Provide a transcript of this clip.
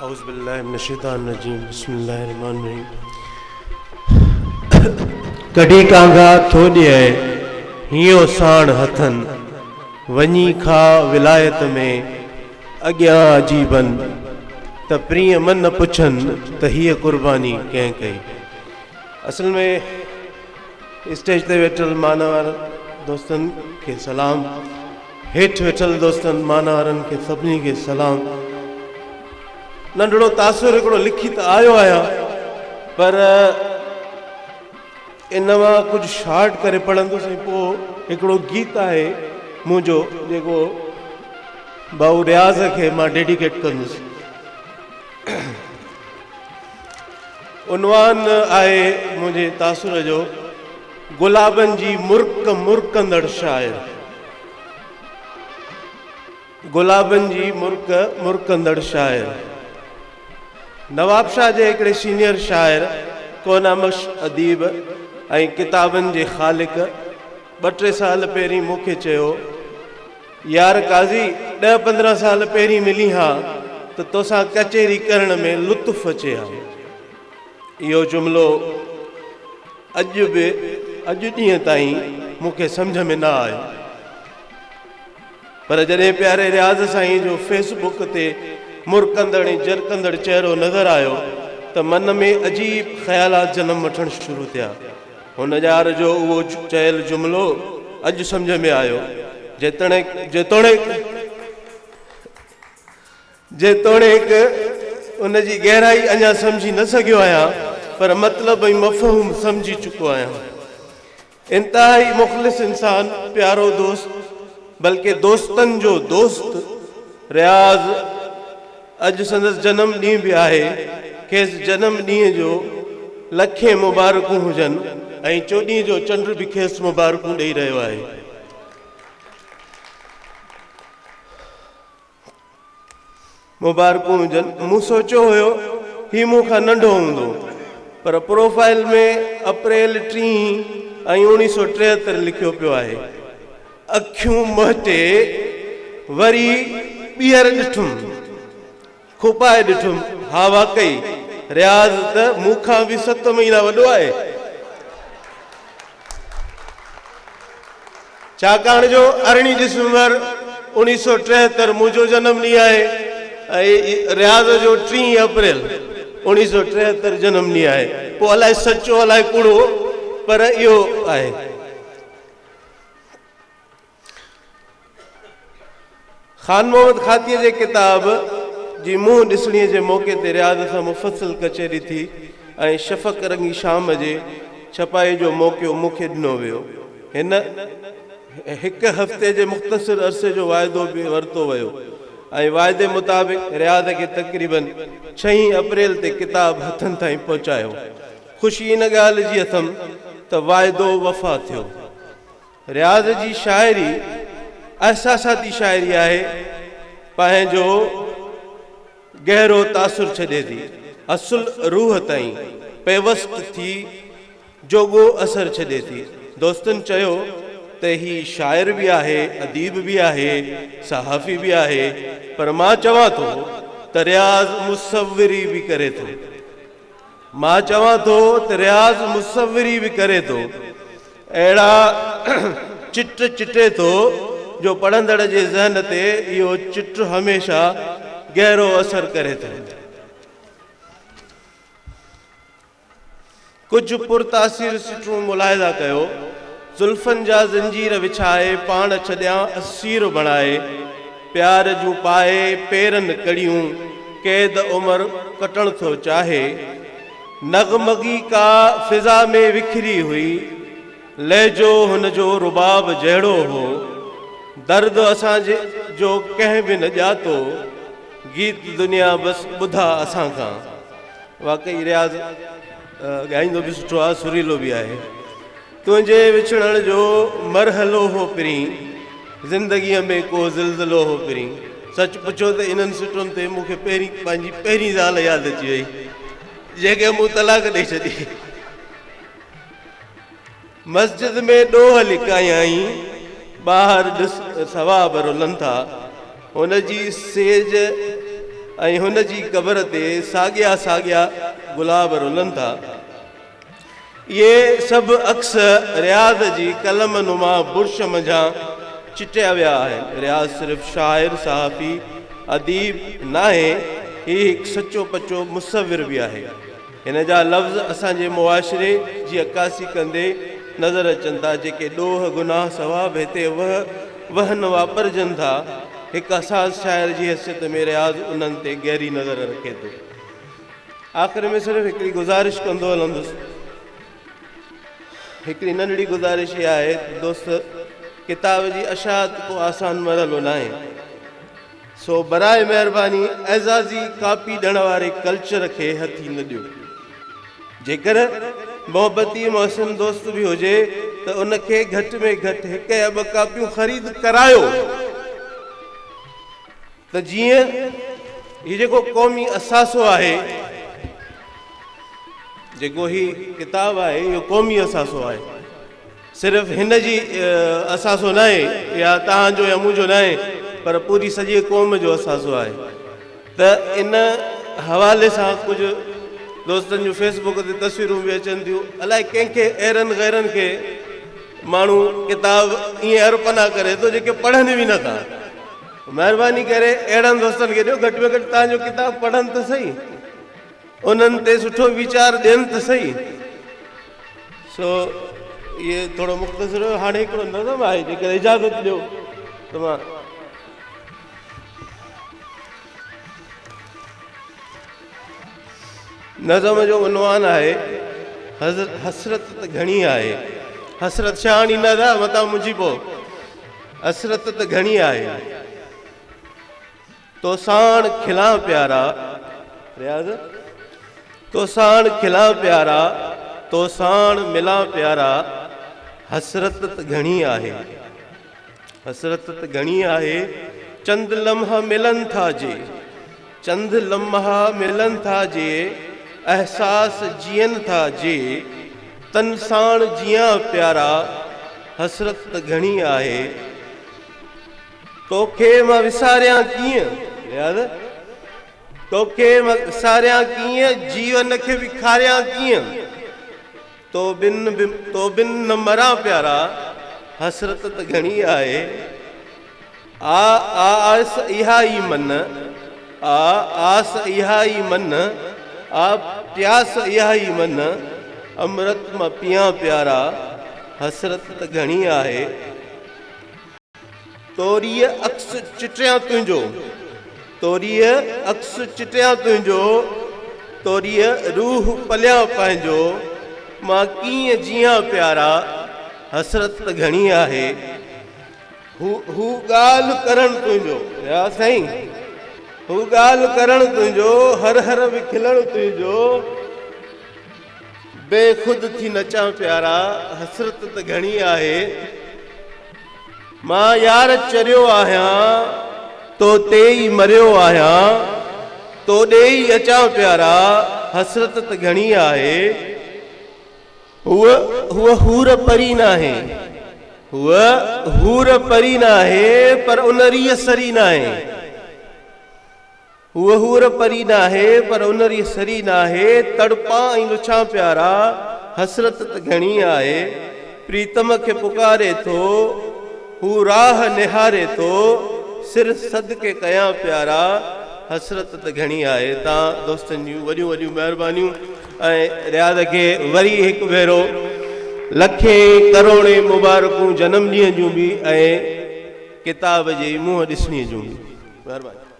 اعوذ بالله من الشيطان الرجيم بسم الله الرحمن الرحيم ڪڍي ڪانگا ٿو ڏئي هينئون ساڻ هٿن وڃي کا ولايت ۾ اڳيان عجيبن ته پرينء من پڇن ته هيء قرباني ڪنهن ڪئي. اصل ۾ اسٽيج تي ويٺل مانوار دوستن کي سلام، هيٺ ويٺل دوستن مانوارن کي سڀني کي سلام. ننڍڙو تاثر هڪڙو لکي ته آيو آهيان پر ان مان ڪجهه شارٽ ڪري پڙهندس ۽ پوء هڪڙو گيت آهي منهنجو جيڪو ڀائو رياض کي مان ڊيڊيڪيٽ ڪندس. عنوان آهي منهنجي تاثر جو گلابن جي مرڪ مرڪندڙ شاعر. گلابن جي مرڪ مرڪندڙ شاعر. نوابشاهه جي هڪڙي سينيئر شاعر، ڪونامش اديب ۽ ڪتابن جي خالق ٻه ٽي سال پهرين مون کي چيو، يار قاضي ڏهه 15 سال پهرين ملين ها ته توسان ڪچهري ڪرڻ ۾ لطف اچي ها. اهو جملو اڄ به اڄ ڏينهن تائين مون کي سمجهه ۾ نه آيو. پر جڏهن پياري رياض سائين جو فيس بڪ تي مرڪندڙ ۽ جرڪندڙ چهرو نظر آيو ته من ۾ عجيب خيالات جنم وٺڻ شروع ٿيا. هن يار جو اهو چيل جملو اڄ سمجهه ۾ آيو. جيتوڻيڪ جيتوڻيڪ ان جي گهرائي اڃا سمجهي نه سگهيو آهيان پر مطلب ۽ مفهوم سمجهي چڪو آهيان. انتهائي مخلص انسان، پيارو دوست، بلڪه دوستن جو دوست رياض اڄ سندس جنم ڏينهن به آهي، کيس جنم ڏينهن جو لکين مبارڪون هجن ۽ چوڏهين جو چنڊ به کيس مبارڪون ڏئي رهيو آهي. مبارڪون هجن. مون سوچيو هيو هي مون کان ننڍو هوندو پر پروفائيل ۾ اپريل ٽيهين ۽ اوڻيهه سو 73 لکيو پيو آهي. اکيون مهٽي وري ٻيهر ڏٺم. کپائي ڏٺم. ها واقعي رياض ته مون کان به ست مهينا وڏو آهي. ڇاڪاڻ جو ارڙهين ڊسمبر 1973 منهنجو جنم ڏينهن آهي ۽ رياض جو ٽيهين اپريل 1973 جنم ڏينهن آهي. پوء الائي سچو الائي ڪوڙو پر اهو آهي. خان محمد خاطيء جي ڪتاب جي منهن ڏسڻيء جي موقعي تي رياض سان مفصل ڪچهري ٿي ۽ شفق رنگي شام جي ڇپائيء جو موقعو مون کي ڏنو ويو. هن هڪ هفتي جي مختصر عرصي جو واعدو به ورتو ويو ۽ واعدي مطابق رياض کي تقريباً ڇهين اپريل تي ڪتاب هٿن تائين پهچايو. خوشي ان ڳالهه جي اٿم ته واعدو وفا ٿيو. رياض جي شاعري احساساتي شاعري آهي، پنهنجو گهرو تاثر ڇڏي ٿي، اصل روح تائين پيوست ٿي جوڳو اثر ڇڏي ٿي. دوستن چيو ته هي شاعر به آهي، اديب به آهي، صحافي به آهي، پر مان چوان ٿو ته رياض مصوري به ڪري ٿو. مان چوان ٿو ته رياض مصوري به ڪري ٿو، اهڙا چٽ چٽي ٿو جو پڙهندڙ جي ذهن تي اهو چٽ هميشه گهرو اثر ڪري ٿو. ڪجهه پرتاثير سٽون ملاحظه ڪيو. زلفن جا زنجير وڇائي پاڻ ڇڏيان اسير بڻائي. پيار جون پائي پيرن ڪڙيون قيد عمر ڪٽڻ ٿو چاهي. نغمگي ڪا فضا ۾ وکري هئي، لهجو هن جو رباب جهڙو هو. درد اسان جو ڪنهن به نه ڄاتو، گيت دنيا بس ٻڌا اسان کان. واقعي رياض ڳائيندو به سٺو آهي، سريلو به آهي. تنهنجي وڇڙڻ جو مرحلو هو پرين، زندگيء ۾ ڪو زلزلو هو پرين. سچ پڇو ته انهن سٽن تي مون کي پهرين پنهنجي پهرين زال ياد اچي وئي، جنهن کي مون طلاق ڏئي ڇڏي. مسجد ۾ ڏوهه لڪايائين، ٻاهر ڏس ثواب رلن ٿا. هن جي سيج ۽ هن جي قبر تي ساڳيا ساڳيا گلاب رلن ٿا. اهي سڀ عڪس رياض جي قلم نما برش منجهان چٽيا ويا آهن. رياض صرف شاعر، صحافي، اديب ناهي، هي هڪ سچو پچو مصور به آهي. هن جا لفظ اسان جي معاشري جي عڪاسي ڪندي نظر اچن ٿا، جيڪي ڏوهه، گناهه، ثواب هتي وهن واپرجن ٿا. هڪ حساس شاعر جي حيثيت ۾ رياض انهن تي گهري نظر رکي ٿو. آخر ۾ صرف هڪڙي گذارش ڪندو هلندس. هڪڙي ننڍڙي گذارش اها آهي ته دوست ڪتاب جي اشاعت ڪو آسان مرحلو ناهي. سو براء مهرباني اعزازي ڪاپي ڏيڻ واري ڪلچر کي هٿي نه ڏيو. جيڪر محبتي محسن دوست به هجي ته ان کي گهٽ ۾ گهٽ هڪ يا ٻه ڪاپيون خريد ڪرايو ته جيئن هي جيڪو قومي اثاثو آهي، جيڪو هي ڪتاب آهي اهو قومي اثاثو آهي. صرف هن جي اثاثو ناهي يا توهان جو يا منهنجو ناهي پر پوري سڄي قوم جو اثاثو آهي ته ان حوالي سان ڪجهه دوستن جون فيس بڪ تي تصويرون به اچن ٿيون الائي ڪنهن کي ايرن غيرن کي ماڻهو ڪتاب ائين ارپنا ڪري ٿو جيڪي پڙهن به نٿا مهرباني ڪري اهڙن دوستن کي ڏيو گهٽ ۾ گهٽ توهان جو ڪتاب پڙهن ته سهي انهن تي سٺو ويچار ڏين ته سهي. سو اهي ٿورو مختصر هيو. هاڻي هڪڙو نظم آهي جيڪڏهن اجازت ڏيو ته مان نظم جو عنوان آهي حسرت ته گهڻي آهي. حسرت شاهاڻي نه ادا متان منجهي پئو. حسرت ته گهڻي آهي. توساڻ کلان پيارا رياض توساڻ کلان پيارا توساڻ ملان پيارا حسرت ته گهڻي آهي حسرت ته گهڻي آهي چند لمحا ملن ٿا جي چند لمحا ملن ٿا جي احساس جيئن ٿا جي تن ساڻ جيان پيارا حسرت ته گهڻي آهي توکي مان وساريان ڪيئن؟ رياض، توکي مان وساريان ڪيئن؟ جيون کي به کاريان ڪيئن؟ تو بن به تو بن نه مران پيارا، حسرت ته گهڻي آهي. آ آس اها ئي من، آ آس اها ئي من، آ پياس اها ئي من، امرت مان پيان پيارا، حسرت ته گهڻي آهي. توريء عڪس چٽيان تنهنجو، توريء عڪس چٽيان تنهنجو، توريء روح پليان پنهنجو، مان ڪيئن جيان پيارا، حسرت ته گهڻي آهي. هو هو ڳالهه ڪرڻ تنهنجو، يا سائين، هو ڳالهه ڪرڻ تنهنجو، هر هر به کلڻ تنهنجو، بي خود ٿي نچان پيارا، حسرت ته گهڻي آهي. مان يار چريو آهيان، تو تي ئي مريو آهيان، تو ڏي ئي اچان پيارا، حسرت ته گهڻي آهي. هوء هوء حور پري ناهي، هوء حور پري ناهي، پر ان ريء سري ناهي. هوء حور پري ناهي، پر ان ري سري ناهي، تڙپان ۽ لڇان پيارا، حسرت ته گهڻي آهي. پريتم کي پڪاري ٿو، هو راهه نهاري ٿو، سر صدقي ڪيان پيارا، حسرت ته گهڻي آهي. تان دوستن جون وڏيون وڏيون مهربانيون ۽ رياض کي وري هڪ ڀيرو لکين ڪروڙين مبارڪون جنم ڏينهن جون به ۽ ڪتاب جي منهن ڏسڻي جون به. مهرباني.